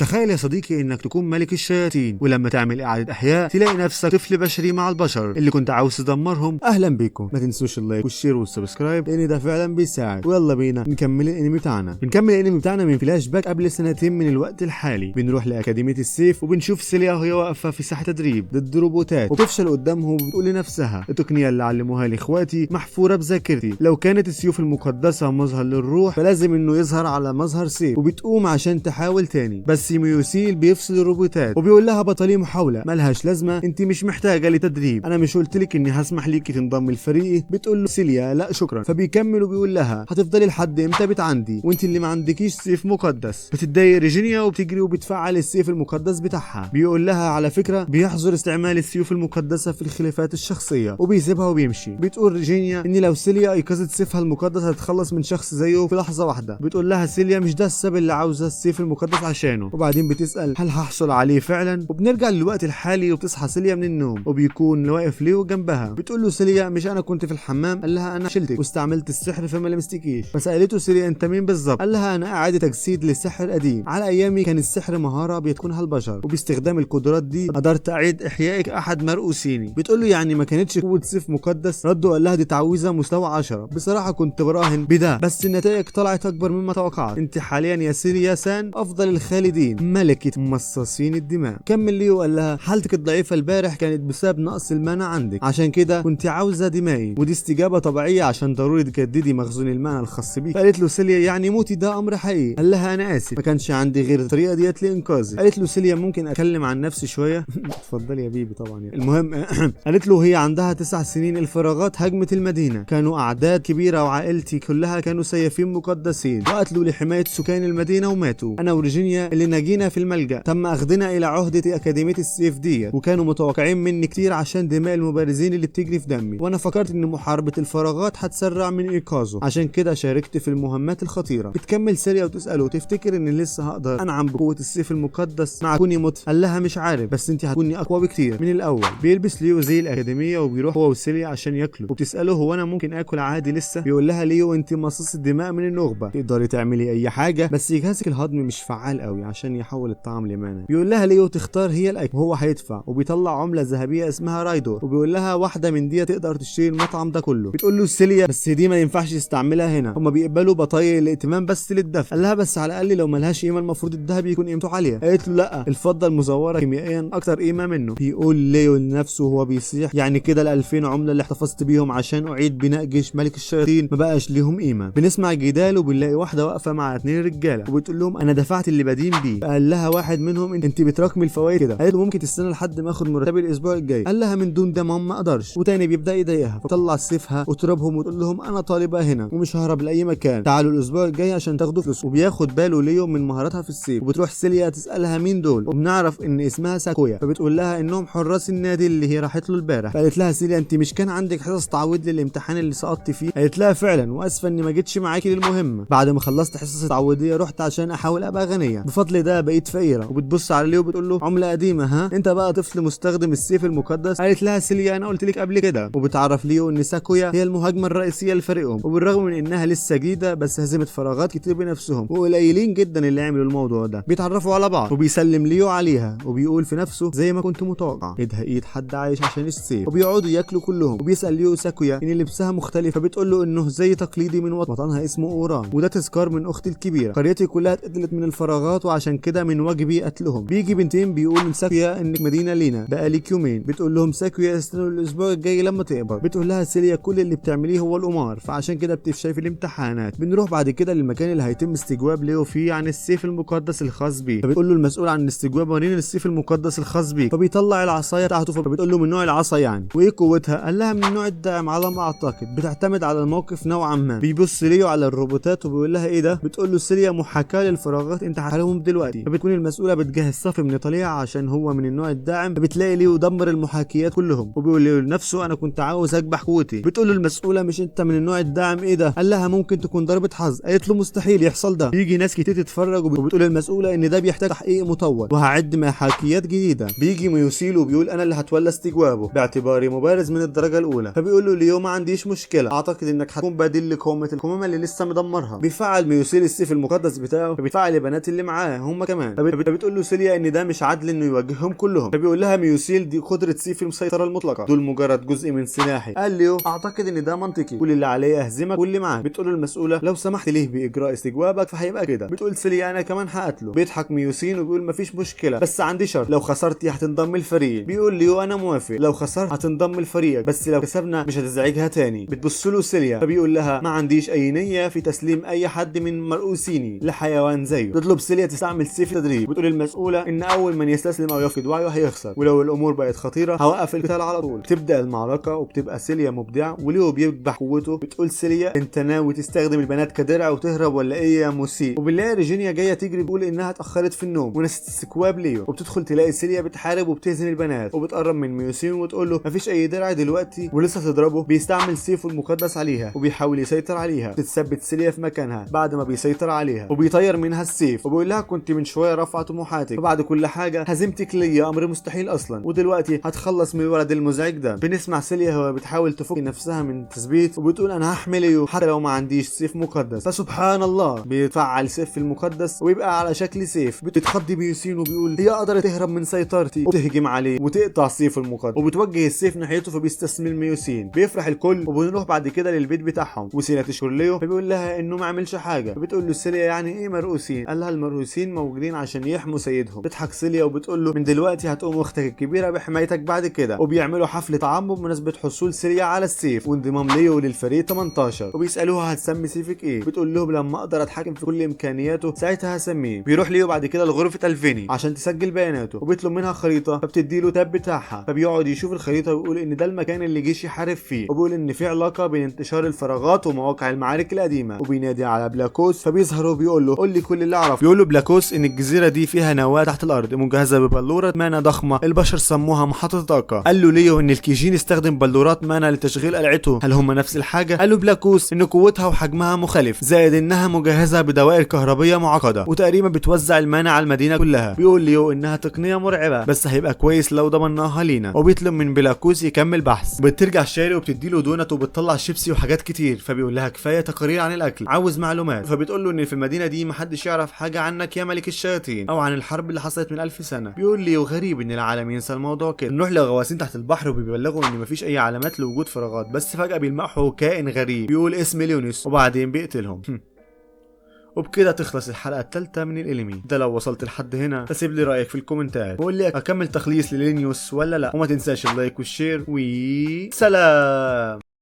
تخيل يا صديقي انك تكون ملك الشياطين، ولما تعمل اعادة احياء تلاقي نفسك طفل بشري مع البشر اللي كنت عاوز تدمرهم. اهلا بيكم، ما تنسوش ال like وال share وال subscribe لان ده فعلا بيساعد. ويلا بينا نكمل الانمي بتاعنا. بنكمل الانمي بتاعنا من فلاش باك قبل سنتين من الوقت الحالي. بنروح لاكاديميه السيف وبنشوف سيليا وهي واقفة في ساحة تدريب ضد روبوتات وبتفشل قدامهم وبتقول لنفسها التقنية اللي علموها لاخواتي محفورة بذاكرتي، لو كانت السيوف المقدسة مظهر للروح فلازم انه يظهر على مظهر سيف. وبتقوم عشان تحاول تاني، بس ميوسيل بيفصل الروبوتات وبيقول لها بطلي محاولة ملهاش لازمه، انت مش محتاجه لتدريب، انا مش قلت لك اني هسمح ليكي تنضمي لفريقي؟ بتقول له سيليا لا شكرا. فبيكمل وبيقول لها هتفضلي لحد امتى بتعندي وانت اللي ما عندكيش سيف مقدس؟ بتتضايق ريجينيا وبتجري وبتفعل السيف المقدس بتاعها. بيقول لها على فكرة بيحظر استعمال السيوف المقدسة في الخلافات الشخصية وبيسيبها وبيمشي. بتقول ريجينيا ان لو سيليا ايقظت سيفها المقدس هتتخلص من شخص زيه في لحظة واحدة. بتقول لها سيليا مش ده السبب اللي عاوزه السيف المقدس عشانه. وبعدين بتسأل هل هحصل عليه فعلا؟ وبنرجع للوقت الحالي وبتصحى سيليا من النوم وبيكون واقف ليو جنبها. بتقول له سيليا مش انا كنت في الحمام؟ قال لها انا شلتك واستعملت السحر فما لمستكيش. فسألته سيليا انت مين بالظبط؟ قال لها انا اعاده تجسيد لسحر قديم، على ايامي كان السحر مهارة بيتقنها البشر، وباستخدام القدرات دي قدرت اعيد احيائك احد مرؤوسيني. بتقول له يعني ما كانتش قوة سيف مقدس؟ رد وقال لها دي تعويذه مستوى 10، بصراحة كنت براهن بده بس النتائج طلعت اكبر مما توقعت. انت حاليا يا سيليا سان افضل الخالدين، ملكة مصاصين الدماء. كمل ليو وقال لها حالتك الضعيفة البارح كانت بسبب نقص ال mana عندك، عشان كده كنت عاوزة دمائي، ودي استجابة طبيعية عشان ضروري تجددي مخزون ال mana الخاص بيك. فقالت له سيليا يعني موتي ده امر حقيقي؟ قال لها انا اسف ما كانش عندي غير الطريقة ديت لانقاذي. قالت له سيليا ممكن اتكلم عن نفسي شوية؟ اتفضلي يا baby طبعا يعني. المهم قالت له هي عندها 9 سنين، الفراغات هجمت المدينة، كانوا اعداد كبيرة وعائلتي كلها كانوا سيافين مقدسين وقتلوا لحماية سكان المدينة وماتوا. انا ورجينيا اللي نجينا في الملجأ تم اخذنا الى عهدة اكاديمية السيف ديت، وكانوا متوقعين مني كتير عشان دماء المبارزين اللي بتجري في دمي، وانا فكرت ان محاربة الفراغات هتسرع من ايقاظه، عشان كده شاركت في المهمات الخطيرة. بتكمل سيليا وتسأله تفتكر ان لسه هقدر انعم بقوة السيف المقدس مع كوني مت؟ قال لها مش عارف بس انت هتكوني اقوى بكتير من الاول. بيلبس ليو زي الاكاديمية وبيروح هو وسيليا عشان ياكلوا، وبتسأله هو انا ممكن اكل عادي لسه؟ بيقول لها ليو انت مصاص الدماء من النخبة تقدري تعملي اي حاجة بس جهازك الهضمي مش فعال قوي عشان يحول الطعام ل mana. بيقول لها ليو تختار هي الاكل وهو هيدفع، وبيطلع عمله ذهبية اسمها رايدور وبيقول لها واحدة من دي تقدر تشتري المطعم ده كله. بتقول له سيليا بس دي ما ينفعش تستعملها هنا، هما بيقبلوا بطايق الائتمان بس للدفع. قال لها بس على الاقل لو ملهاش قيمة المفروض الذهب يكون قيمته عالية. قالت له لا الفضة المزورة كيميائيا اكتر قيمة منه. بيقول ليو لنفسه وهو بيصيح يعني كده ال 2000 عمله اللي احتفظت بيهم عشان اعيد بناء جيش ملك الشياطين ما بقاش ليهم قيمة. بنسمع جدال وبنلاقي واحدة واقفة مع 2 رجاله وبتقول لهم انا دفعت اللي بدين بيه. فقال لها واحد منهم انت بتراكمي الفوائد كده. قالت له ممكن تستنى لحد ما اخد مرتبي الاسبوع الجاي. قال لها من دون ده ما اقدرش. وتاني بيبدا يضايقها فطلع سيفها وتضربهم وتقول لهم انا طالبه هنا ومش ههرب لاي مكان، تعالوا الاسبوع الجاي عشان تاخدوا فلوس. وبياخد باله ليو من مهاراتها في السيف. وبتروح سيليا تسالها مين دول، وبنعرف ان اسمها ساكويا، فبتقول لها انهم حراس النادي اللي هي راحت له البارح. فقالت لها سيليا انت مش كان عندك حصص تعويض للامتحان اللي سقطتي فيه؟ قالت لها فعلا واسفه اني ما جيتش معاكي للمهمه، بعد ما خلصت حصص التعويضيه رحت عشان احاول ابقى غنية، بفضل ده بقيت فقيرة. وبتبص على ليو بتقول له عمله قديمة ها، انت بقى طفل مستخدم السيف المقدس؟ قالت لها سيليا انا قلت لك قبل كده. وبتعرف ليو ان ساكويا هي المهاجمه الرئيسية لفريقهم، وبالرغم من انها لسه جديدة بس هزمت فراغات كتير بنفسهم وقليلين جدا اللي عملوا الموضوع ده. بيتعرفوا على بعض وبيسلم ليو عليها وبيقول في نفسه زي ما كنت متوقع ايدها ايد حد عايش عشان السيف. وبيقعدوا ياكلوا كلهم. وبيسال ليو ساكويا ان لبسها مختلف، فبتقول له انه زي تقليدي من وطنها اسمه اوران، وده تذكار من اختي الكبيرة، قريتي كلها اتقتلت من الفراغات وعشان كده من واجبي قتلهم. بيجي بنتين بيقول لساكويا انك مدينة لينا بقالك يومين. بتقول لهم ساكويا استنوا الاسبوع الجاي لما تقبض. بتقول لها سيليا كل اللي بتعمليه هو القمار فعشان كده بتفشلي في الامتحانات. بنروح بعد كده للمكان اللي هيتم استجواب ليو فيه عن السيف المقدس الخاص بيه. فبتقول له المسؤول عن الاستجواب وريني السيف المقدس الخاص بيه. فبيطلع العصاية بتاعته، فبتقول له من نوع العصا يعني وايه قوتها؟ قال لها من نوع الداعم على ما اعتقد، بتعتمد على الموقف نوعا ما. بيبص ليو على الروبوتات وبيقول لها ايه ده؟ بتقول له سيليا محاكاة للفراغات انت هتحلهم دلوقتي. فبتكون المسؤولة بتجهز صف من طليعة عشان هو من النوع الداعم. فبتلاقي ليو دمر المحاكيات كلهم وبيقول ليو لنفسه انا كنت عاوز اكبح قوتي. بتقول له المسؤولة مش انت من النوع الداعم ايه ده؟ قال لها ممكن تكون ضربه حظ. قالت له مستحيل يحصل ده. بيجي ناس كتير تتفرج وبتقول للمسؤوله ان ده بيحتاج تحقيق مطول وهعد محاكيات جديدة. بيجي ميوسيل وبيقول انا اللي هتولى استجوابه باعتباري مبارز من الدرجة الاولى. فبيقول له ليو ما عنديش مشكلة، اعتقد انك هتكون بديل لقومه القمامة اللي لسه مدمرها. بيفعل ميوسيل السيف المقدس بتاعه، فبيفعل البنات اللي معاه هم هم كمان. فبتقول له سيليا ان ده مش عدل انه يواجههم كلهم. فبيقول لها ميوسيل دي قدره سيف المسيطرة المطلقة، دول مجرد جزء من سلاحي. قال ليو اعتقد ان ده منطقي، كل اللي عليه اهزمك واللي معاك. بتقول له المسؤولة لو سمحت ليه باجراء استجوابك فهيبقى كده. بتقول سيليا انا كمان هقتله. بيضحك ميوسين وبيقول مفيش مشكلة بس عندي شرط، لو خسرتي هتنضم الفريق. بيقول ليو انا موافق، لو خسرت هتنضم الفريق بس لو كسبنا مش هتزعجها تاني. بتبص له سيليا فبيقول لها ما عنديش اي نيه في تسليم اي حد من مرؤوسيني لحيوان زيه. تطلب سيليا تستعمل سيف تدريب. بتقول المسؤولة ان اول من يستسلم او يفقد وعيه هيخسر، ولو الامور بقت خطيرة هوقف القتال على طول. بتبدا المعركة وبتبقى سيليا مبدعة وليو بيذبح قوته. بتقول سيليا انت ناوي تستخدم البنات كدرع وتهرب ولا ايه يا موسي؟ وبنلاقي ريجينيا جاية تجري بتقول انها اتاخرت في النوم ونسيت استجواب ليو. وبتدخل تلاقي سيليا بتحارب وبتهزم البنات، وبتقرب من ميوسين وتقول له مفيش اي درع دلوقتي ولسه تضربه. بيستعمل سيفه المقدس عليها وبيحاول يسيطر عليها. بتتثبت سيليا في مكانها بعد ما بيسيطر عليها وبيطير منها السيف وبيقول لها كنت من شوية رافعه طموحاتك، وبعد كل حاجة هزيمتك ليا امر مستحيل اصلا، ودلوقتي هتخلص من الولد المزعج ده. بنسمع سيليا وهي بتحاول تفك نفسها من التثبيت وبتقول انا هحمي ليو حتى لو ما عنديش سيف مقدس. فسبحان الله بيتفعل سيف المقدس ويبقى على شكل سيف. بتتخض ميوسين وبيقول هي قدرت تهرب من سيطرتي، وبتهجم عليه وتقطع سيف المقدس وبتوجه السيف ناحيته فبيستسلم ميوسين. بيفرح الكل وبنروح بعد كده للبيت بتاعهم وسيليا تشكر ليو فبيقول لها انه ما عملش حاجة. فبتقول له سيليا يعني ايه مرؤوسين؟ قال لها المرؤوسين موجودين عشان يحموا سيدهم. بتضحك سيليا وبتقول له من دلوقتي هتقوم اختك الكبيرة بحمايتك بعد كده. وبيعملوا حفلة طعام بمناسبة حصول سيليا على السيف وانضمام ليو للفريق 18. وبيسالوها هتسمي سيفك ايه؟ بتقول لهم لما اقدر اتحكم في كل امكانياته ساعتها هسميه. بيروح ليو بعد كده لغرفة الفيني عشان تسجل بياناته وبيطلب منها خريطة فبتدي له tab بتاعها. فبيقعد يشوف الخريطة ويقول ان ده المكان اللي جيش يحارب فيه، وبيقول ان في علاقة بين انتشار الفراغات ومواقع المعارك القديمة. وبينادي على بلاكوس فبيظهر وبيقول له قول لي كل اللي اعرفه. بيقول له بلاكوس ان الجزيرة دي فيها نواه تحت الارض مجهزة ببلوره مانا ضخمة البشر سموها محطة طاقة. قال له ليو ان الكيجين استخدم بلورات مانا لتشغيل قلعته، هل هم نفس الحاجة؟ قال له بلاكوس ان قوتها وحجمها مختلف، زائد انها مجهزة بدوائر كهربيه معقدة وتقريبا بتوزع المانا على المدينة كلها. بيقول ليو انها تقنية مرعبة بس هيبقى كويس لو ضمناها لينا. وبيطلب من بلاكوس يكمل بحث. بترجع شاري وبتدي له دونت وبتطلع شيبسي وحاجات كتير، فبيقول لها كفاية تقارير عن الاكل، عاوز معلومات. فبتقول له ان في المدينة دي محدش يعرف حاجة عنك يا ملك الشياطين او عن الحرب اللي حصلت من 1000 سنة. بيقول لي وغريب ان العالم ينسى الموضوع كده. نروح لغواصين تحت البحر وبيبلغوا ان مفيش اي علامات لوجود فراغات، بس فجاة بيلمحوا كائن غريب بيقول اسم ليونس وبعدين بيقتلهم. وبكده تخلص الحلقة الثالثة من الانمي ده. لو وصلت لحد هنا فسيب لي رايك في الكومنتات وقول لي اكمل تخليص للينيوس ولا لا، وما تنساش ال like وال share وسلام.